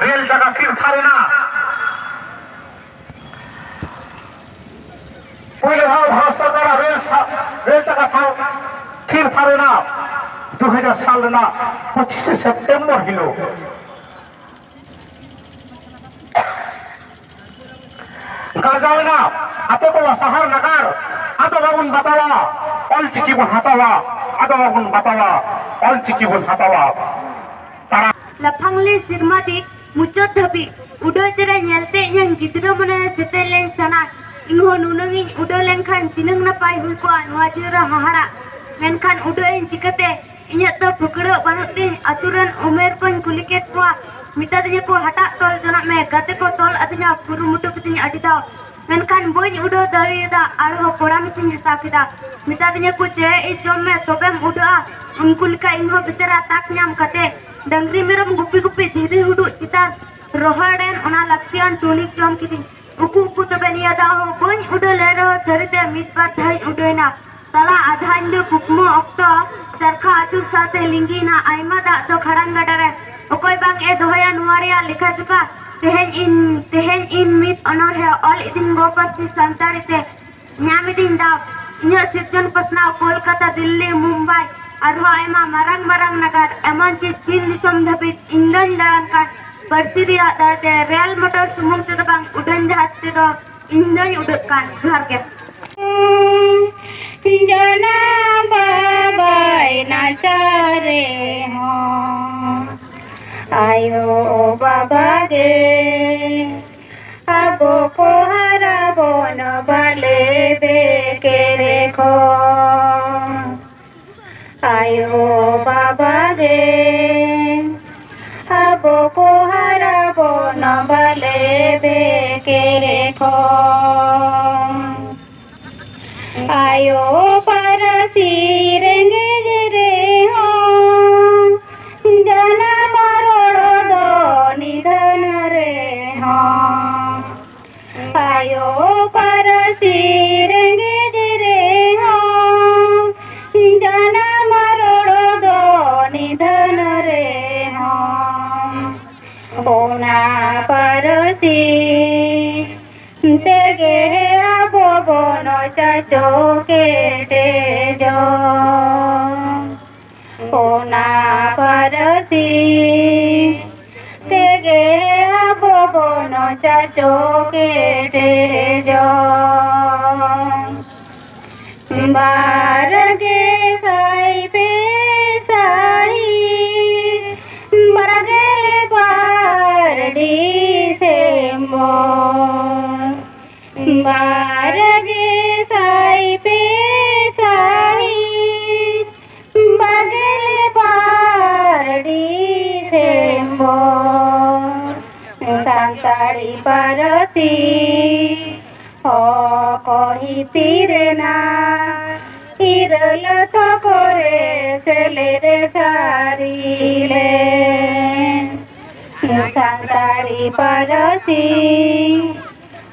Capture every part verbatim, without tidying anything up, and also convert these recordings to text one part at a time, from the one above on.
Rail ᱪᱟᱠᱟ ᱛᱷᱤᱨ ᱛᱷᱟᱨ ᱮᱱᱟ᱾ ᱯᱳᱭᱞᱳ ᱫᱷᱟᱣ ᱵᱷᱟᱨᱚᱛ ᱥᱚᱨᱠᱟᱨᱟᱜ ᱨᱮᱞ ᱥᱟ-, ᱨᱮᱞ ᱪᱟᱠᱟ ᱛᱷᱟᱨ, ᱛᱷᱤᱨ ᱛᱷᱟᱨ ᱮᱱᱟ ᱫᱩ ᱦᱟᱡᱟᱨ ᱥᱟᱞ ᱨᱮᱱᱟᱜ ᱯᱚᱸᱪᱤᱥᱮ ᱥᱮᱯᱴᱮᱢᱵᱚᱨ ᱦᱤᱞᱳᱜ᱾ ᱜᱟᱨᱡᱟᱣᱮᱱᱟ ᱟᱛᱳ ᱴᱚᱞᱟ ᱥᱟᱦᱟᱨ ᱱᱟᱜᱟᱨ, ᱟᱫᱚ ᱵᱟᱵᱚᱱ ᱵᱟᱛᱟᱣᱟ, ᱚᱞ ᱪᱤᱠᱤ ᱵᱚᱱ ᱦᱟᱛᱟᱣᱟ, ᱟᱫᱚ ᱵᱟᱵᱚᱱ ᱵᱟᱛᱟᱣᱟ, ᱚᱞ ᱪᱤᱠᱤ ᱵᱚᱱ ᱦᱟᱛᱟᱣᱟ᱾ ᱛᱟᱲᱟᱢ ᱞᱟᱯᱷᱟᱝ ᱞᱮ ᱥᱮᱨᱢᱟ ᱫᱤᱠ ᱢᱩᱪᱟᱹᱫ ᱫᱷᱟᱹᱵᱤᱡ ᱩᱰᱟᱹᱣ ᱪᱮᱬᱮ ᱧᱮᱞᱛᱮ ᱤᱧᱟᱹᱝ ᱜᱤᱫᱽᱨᱟᱹ ᱢᱚᱱᱮ ᱨᱮ ᱥᱮᱴᱮᱨ ᱞᱮᱱ ᱥᱟᱱᱟ᱾ ᱤᱧᱦᱚᱸ ᱱᱩᱱᱟᱹᱝ ᱤᱧ ᱩᱰᱟᱹᱣ ᱞᱮᱱᱠᱷᱟᱱ ᱛᱤᱱᱟᱹᱝ ᱱᱟᱯᱟᱭ ᱦᱩᱭ ᱠᱚᱜᱼᱟ ᱱᱚᱣᱟ ᱡᱤᱭᱚᱱ ᱨᱮ ᱦᱟᱦᱟᱲᱟᱜ᱾ ᱢᱮᱱᱠᱷᱟᱱ ᱩᱰᱟᱹᱜ ᱤᱧ ᱪᱤᱠᱟᱹᱛᱮ? ᱤᱧᱟᱹᱜ ᱫᱚ ᱯᱷᱟᱹᱠᱲᱟᱹᱜ ᱵᱟᱹᱱᱩᱜ ᱛᱤᱧ᱾ ᱟᱹᱛᱩ ᱨᱮᱱ ᱩᱢᱮᱨ ᱠᱚᱧ ᱠᱩᱞᱤ ᱠᱮᱫ ᱠᱚᱣᱟ, ᱢᱮᱛᱟᱫᱤᱧᱟᱹ ᱠᱚ, "ᱦᱟᱴᱟᱜ ᱛᱚᱞ ᱡᱚᱱᱟᱜ ᱢᱮ᱾" ᱜᱟᱛᱮ ᱠᱚ ᱛᱚᱞ ᱟᱹᱫᱤᱧᱟ, ᱠᱩᱨᱩᱢᱩᱴᱩ ᱠᱤᱫᱤᱧ ᱟᱹᱰᱤ ᱫᱷᱟᱣ, ᱢᱮᱱᱠᱷᱟᱱ ᱵᱟᱹᱧ ᱩᱰᱟᱹᱣ ᱫᱟᱲᱮᱭᱟᱫᱟ᱾ ᱟᱨᱦᱚᱸ ᱯᱚᱨᱟᱢᱮᱥᱤᱧ ᱦᱟᱛᱟᱣ ᱠᱮᱫᱟ, ᱢᱮᱛᱟᱫᱤᱧᱟᱹ ᱠᱚ, "ᱪᱮᱬᱮ ᱤᱡ ᱡᱚᱢ ᱢᱮ, ᱛᱚᱵᱮᱢ ᱩᱰᱟᱹᱜᱼᱟ᱾" ᱩᱱᱠᱩ ᱞᱮᱠᱟ ᱤᱧᱦᱚᱸ ᱵᱮᱪᱟᱨᱟ ᱛᱟᱠ ᱧᱟᱢ ᱠᱟᱛᱮ ᱰᱟᱹᱝᱨᱤ ᱢᱮᱨᱚᱢ ᱜᱩᱯᱤ ᱜᱩᱯᱤ ᱫᱷᱤᱨᱤ ᱦᱩᱰᱩᱜ ᱪᱮᱛᱟᱱ ᱨᱚᱦᱚᱲ ᱮᱱ ᱚᱱᱟ ᱞᱟᱹᱠᱛᱤᱭᱟᱱ ᱴᱚᱱᱤᱠ ᱡᱚᱢ ᱠᱤᱫᱤᱧ᱾ ᱩᱠᱩ ᱩᱠᱩ ᱛᱚᱵᱮ ᱱᱤᱭᱟᱹ ᱫᱷᱟᱣ ᱦᱚᱸ ᱵᱟᱹᱧ ᱩᱰᱟᱹᱣ ᱞᱮᱱ ᱨᱮᱦᱚᱸ ᱥᱟᱹᱨᱤᱛᱮ ᱢᱤᱫ ᱵᱟᱨ ᱫᱷᱟᱣᱤᱧ ᱩᱰᱟᱹᱣᱮᱱᱟ᱾ ᱛᱟᱞᱟ ᱟᱫᱷᱟ ᱧᱤᱫᱟᱹ ᱠᱩᱠᱢᱩ ᱚᱠᱛᱚ ᱪᱟᱨᱠᱷᱟ ᱟᱹᱪᱩᱨ ᱥᱟᱶᱛᱮ ᱞᱤᱸᱜᱤᱭᱮᱱᱟ ᱟᱭᱢᱟ ᱫᱟᱜ ᱫᱚ ᱠᱷᱟᱲᱟᱝ ᱜᱟᱰᱟ ᱨᱮ᱾ ᱚᱠᱚᱭ ᱵᱟᱝ ᱮ ᱫᱚᱦᱚᱭᱟ ᱱᱚᱣᱟ ᱨᱮᱭᱟᱜ ᱞᱮᱠᱷᱟ ᱡᱚᱠᱷᱟ? ᱛᱮᱦᱮᱧ ᱤᱧ, ᱛᱮᱦᱮᱧ ᱤᱧ ᱢᱤᱫ ᱚᱱᱚᱬᱦᱮ ᱚᱞ ᱤᱫᱤᱧ ᱜᱚ ᱯᱟᱹᱨᱥᱤ ᱥᱟᱱᱛᱟᱲᱤ ᱛᱮ᱾ ᱧᱟᱢ ᱤᱫᱤᱧ ᱫᱟᱣ᱾ ᱤᱧᱟᱹᱜ ᱥᱤᱨᱡᱚᱱ ᱯᱟᱥᱱᱟᱣ ᱠᱳᱞᱠᱟᱛᱟ, ᱫᱤᱞᱞᱤ, ᱢᱩᱢᱵᱟᱭ, ᱟᱨᱦᱚᱸ ᱟᱭᱢᱟ ᱢᱟᱨᱟᱝ ᱢᱟᱨᱟᱝ ᱱᱟᱜᱟᱨ, ᱮᱢᱚᱱ ᱪᱮᱫ ᱪᱤᱱ ᱫᱤᱥᱚᱢ ᱫᱷᱟᱹᱵᱤᱡ ᱤᱧ ᱫᱚᱧ ᱫᱟᱬᱟᱱ ᱠᱟᱱ᱾ ᱯᱟᱹᱨᱥᱤ ᱨᱮᱭᱟᱜ ᱫᱟᱲᱮ ᱛᱮ ᱨᱮᱞ ᱢᱚᱴᱚᱨ ᱥᱩᱢᱩᱝ ᱛᱮᱫᱚ ᱵᱟᱝ, ᱩᱰᱟᱹᱱ ᱡᱟᱦᱟᱡᱽ ᱛᱮᱫᱚ ᱤᱧ ᱫᱚᱧ ᱩᱰᱟᱹᱜ ᱠᱟᱱ᱾ ᱡᱚᱦᱟᱨ ᱜᱮ᱾ ᱡᱟᱱᱟᱢ ᱵᱟᱵᱟᱭ ᱱᱟᱪᱟᱨ ᱨᱮᱦᱚᱸ, ᱟᱭᱳ ᱵᱟᱵᱟ ᱜᱮ ᱟᱵᱚ ᱠᱚ ᱦᱟᱨᱟ ᱵᱚᱱ ᱵᱟᱞᱮ ᱵᱮᱠᱮᱨᱮ ᱠᱷᱚᱱ᱾ ᱟᱭᱳ ᱵᱟᱵᱟ ᱜᱮ ᱟᱵᱚ ᱠᱚ ᱦᱟᱨᱟ ᱵᱚᱱ ᱵᱟᱞᱮ ᱵᱮᱠᱮᱨᱮ ᱠᱷᱚᱱ᱾ ᱟᱭᱳ ᱯᱟᱹᱨᱥᱤ ᱨᱮᱸᱜᱮᱡ ᱨᱮᱦᱚᱸ, ᱡᱟᱱᱟᱢ ᱨᱚᱲ ᱫᱚ ᱱᱤᱫᱷᱟᱹᱱ ᱨᱮᱦᱚᱸ, ᱟᱭᱳ ᱯᱟᱹᱨᱥᱤ ᱚᱱᱟ ᱯᱟᱹᱨᱥᱤ ᱛᱮᱜᱮ ᱟᱵᱚ ᱵᱚᱱ ᱪᱟᱪᱚ ᱠᱮᱴᱮᱡᱚᱜ᱾ ᱚᱱᱟ ᱯᱟᱹᱨᱥᱤ ᱛᱮᱜᱮ ᱟᱵᱚ ᱵᱚᱱ ᱪᱟᱪᱚ ᱠᱮᱴᱮᱡᱚᱜ᱾ ᱵᱟᱨ ᱜᱮᱥᱟᱭ ᱯᱮ ᱥᱟᱹᱦᱤᱛ, ᱵᱟᱨᱜᱮᱞ ᱵᱟᱨ ᱰᱤᱥᱮᱢᱵᱚᱨ, ᱵᱟᱨ ᱜᱮᱥᱟᱭ ᱯᱮ ᱥᱟᱹᱦᱤᱛ, ᱵᱟᱨᱜᱮᱞ ᱵᱟᱨ ᱰᱤᱥᱮᱢᱵᱚᱨ, ᱥᱟᱱᱛᱟᱲᱤ ᱯᱟᱹᱨᱥᱤ ᱦᱚᱠ ᱦᱤᱛᱤ ᱨᱮᱱᱟᱜ ᱤᱨᱟᱹᱞ ᱛᱷᱚᱠ ᱨᱮ ᱥᱮᱞᱮᱫ ᱥᱟᱹᱨᱤ ᱞᱮᱱ᱾ ᱥᱟᱱᱛᱟᱲᱤ ᱯᱟᱹᱨᱥᱤ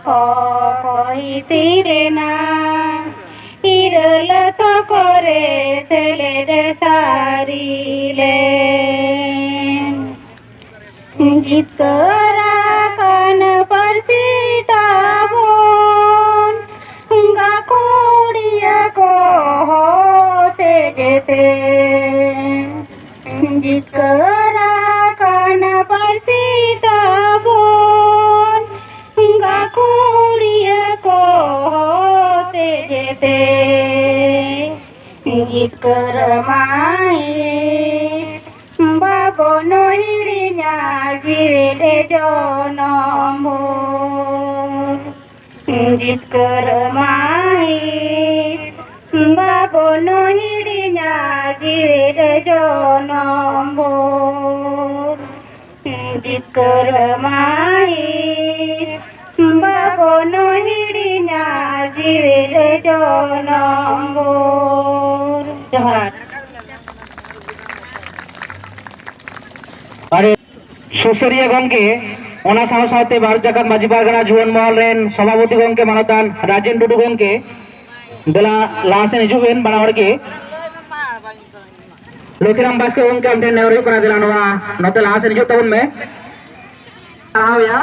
ᱦᱚᱠ ᱦᱤᱛᱤ ᱨᱮᱱᱟᱜ ᱤᱨᱟᱹᱞ ᱛᱷᱚᱠ ᱨᱮ ᱥᱮᱞᱮᱫ ᱥᱟᱹᱨᱤ ᱞᱮᱱ᱾ ᱡᱤᱛᱠᱟᱹᱨ ᱟᱠᱟᱱ ᱯᱟᱹᱨᱥᱤ ᱛᱟᱵᱚᱱ, ᱜᱟᱹᱠᱷᱩᱲᱤᱭᱟᱹ ᱠᱚ ᱦᱚᱛᱮᱡ ᱛᱮ᱾ ᱡᱤᱛᱠᱟᱹᱨ ᱟᱠᱟᱱ ᱯᱟᱹᱨᱥᱤ ᱛᱟᱵᱚᱱ, ᱜᱟᱹᱠᱷᱩᱲᱤᱭᱟᱹ ᱠᱚ ᱦᱚᱛᱮᱡ ᱛᱮ᱾ ᱡᱤᱛᱠᱟᱹᱨ ᱢᱟᱹᱦᱤᱛ ᱵᱟᱵᱚᱱ ᱦᱤᱲᱤᱧᱟ ᱡᱤᱣᱤᱫ ᱡᱚᱱᱚᱢ ᱵᱷᱳᱨ᱾ ᱡᱤᱛᱠᱟᱹᱨ ᱢᱟᱹᱦᱤᱛ ᱵᱟᱵᱚᱱ ᱦᱤᱲᱤᱧᱟ ᱡᱤᱣᱤᱫ ᱡᱚᱱᱚᱢ ᱵᱷᱳᱨ᱾ ᱡᱤᱛᱠᱟᱹᱨ ᱢᱟᱹᱦᱤᱛ ᱵᱟᱵᱚᱱ ᱦᱤᱲᱤᱧᱟ ᱡᱤᱣᱤᱫ ᱡᱚᱱᱚᱢ ᱵᱷᱳᱨ᱾ ᱡᱚᱦᱟᱨ᱾ ᱟᱨ ᱥᱩᱥᱟᱹᱨᱤᱭᱟᱹ ᱜᱚᱢᱠᱮ, ᱚᱱᱟ ᱥᱟᱶ ᱥᱟᱶᱛᱮ ᱵᱷᱟᱨᱚᱛ ᱡᱟᱠᱟᱛ ᱢᱟᱹᱡᱷᱤ ᱯᱟᱨᱜᱟᱱᱟ ᱡᱩᱣᱟᱹᱱ ᱢᱚᱦᱚᱞ ᱨᱮᱱ ᱥᱚᱵᱷᱟᱯᱚᱛᱤ ᱜᱚᱢᱠᱮ ᱢᱟᱱᱚᱛᱟᱱ ᱨᱟᱡᱮᱱ ᱴᱩᱰᱩ ᱜᱚᱢᱠᱮ, ᱫᱮᱞᱟ ᱞᱟᱦᱟ ᱥᱮᱱ ᱦᱤᱡᱩᱜ ᱵᱮᱱ ᱵᱟᱱᱟ ᱦᱚᱲ ᱜᱮ᱾ ᱞᱚᱠᱷᱤᱨᱟᱢ ᱵᱟᱥᱠᱮ ᱜᱚᱢᱠᱮ, ᱟᱢ ᱴᱷᱮᱱ ᱱᱮᱦᱚᱨ ᱦᱩᱭᱩᱜ ᱠᱟᱱᱟ, ᱫᱮᱞᱟ ᱱᱚᱣᱟ ᱱᱚᱛᱮ ᱞᱟᱦᱟ ᱥᱮᱱ ᱦᱤᱡᱩᱜ ᱛᱟᱵᱚᱱ ᱢᱮ᱾ ᱪᱟᱲᱦᱟᱣᱮᱭᱟ᱾